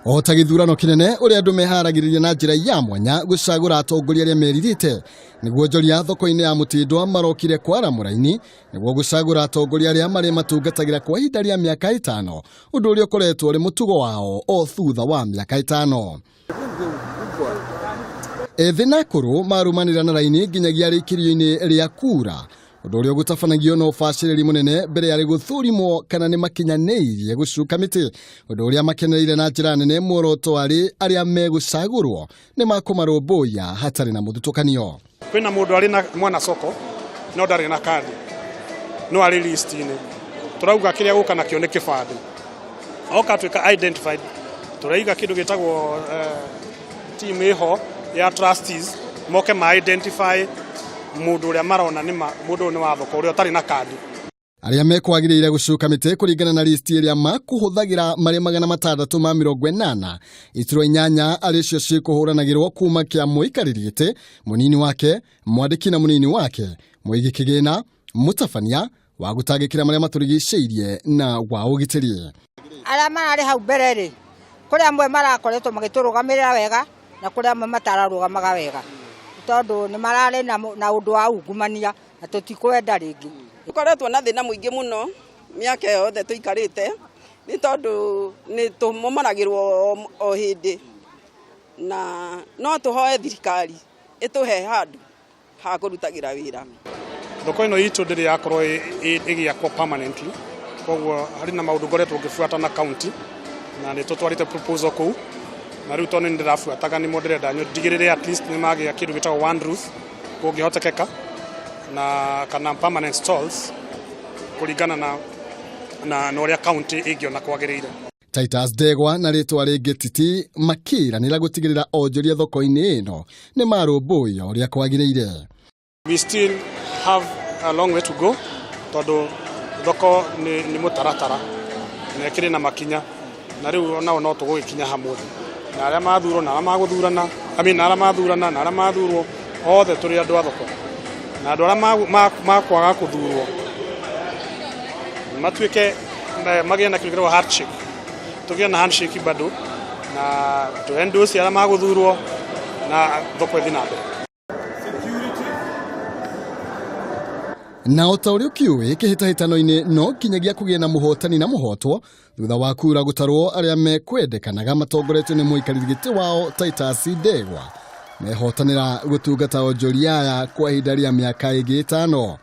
O ta gĩthurano kĩnene ũrĩa andũ meharagĩrĩria na njĩra ya mwanya gũcagũra atongoria arĩa merirĩte, nĩguo onjoria thoko-inĩ ya Mũtĩndwa marokire kwara mũraini nĩguo gũcagũra atongoria arĩa marĩ matungatagĩra kwa ihinda rĩa mĩaka ĩtano, ũndũ ũrĩa ũkoretwo ũrĩ mũtugo wao o thutha wa mĩaka ĩtano. Ethĩ na akũrũ marũmanĩra na raini nginyagia rĩikĩrio-inĩ rĩa kura, ũndũ ũrĩa ũgũtabanagio na ũbacĩrĩri mũnene mbere ya gũthũrimwo kana nĩ makinyanĩirie gũcuka mĩtĩ, ũndũ ũrĩa makenereire na njĩra nene muoroto arĩ arĩa megũcagũrwo nĩ makũmarũmbũiya hatarĩ na mũthutũkanio. Kwĩna mũndũ arĩ na mwana soko no ndarĩ na kandi no arĩ list-inĩ, tũrauga kĩrĩa gũka nakĩo nĩ kĩbandĩ, oka atuĩka identified, tũraiga kĩndũ gĩtagwo team ĩho ya trustees moke ma identify mũndũ ũrĩa marona nĩ mũndũ ũyũ nĩ wa thoko ũrĩa ũtarĩ na kandi. Arĩa mekwagĩrĩire gũcuka mĩtĩ kũringana na listi ĩrĩa makũhũthagĩra marĩ 680, iturwa 8 arĩ cio cikũhũranagĩrwo kuma kĩa mũikarĩri gĩtĩ, mũnini wake, mwandĩki na mũnini wake, mũigi kĩgĩna, mũtabania wa gũtangĩkĩra marĩa matũrigicĩirie na wa ũgitĩri. Arĩa mararĩ hau mbere rĩ, kũrĩ amwe marakoretwo magĩtũrũgamĩrĩra wega na kũrĩ amwe matararũgamaga wega, tondũ nĩ mararĩ na ũndũ wa ungumania na tũtikwenda rĩngĩ. Tũkoretwo na thĩna mũingĩ mũno mĩaka ĩyo yothe tũikarĩte, nĩ tondũ nĩ tũmomoragĩrwo o hĩndĩ, na no tũhoe thirikari ĩtũhe handũ ha kũrutagĩra wĩra. Thoko ĩno itũ ndĩrĩ yakorwo ĩgĩakwo permanently, koguo harĩ na maũndũ ngoretwo ngĩbuata na county na nĩ tũtwarĩte proposal kũu, na rĩu tondũ nĩ ndĩrabuataga nĩmo ndĩrenda ndigĩrĩre at least nĩ magĩa kĩndũ gĩtagwo one roof kũngĩhotekeka, na kana permanent stalls kũringana na ũrĩa county ĩngĩona kwagĩrĩire. Titus Ndegwa na rĩtwa rĩngĩ Titi makĩranĩra gũtigĩrĩra onjoria thoko-inĩ ĩno nĩ marũmbũiyo ũrĩa kwagĩrĩire. We still have a long way to go tondũ thoko nĩ mũtaratara na ĩkĩrĩ na makinya, na rĩu onao no tũgũgĩkinya hamwe na arĩa mathurwo na arĩa magũthurana, I mean, na arĩa mathurana na arĩa mathurwo othe tũrĩ andũ a thoko, na andũ arĩa makwaga kũthurwo matuĩke magĩe na kĩndũ gĩtagwo handshake, tũgĩe na handshake bado na tũ endorse arĩa magũthurwo na thoko ĩthiĩ na mbere. Na o ta ũrĩa ũkĩũĩ kĩhĩtahĩtano-inĩ no nginyagia kũgĩe na mũhotani na mũhotwo thutha wa kura gũtarwo arĩa mekwendekanaga matongoretio nĩ mũikarĩri gĩtĩ wao Titus Ndegwa mehotanĩra gũtungata onjoria aya kwa ihinda rĩa mĩaka ĩngĩ ĩtano.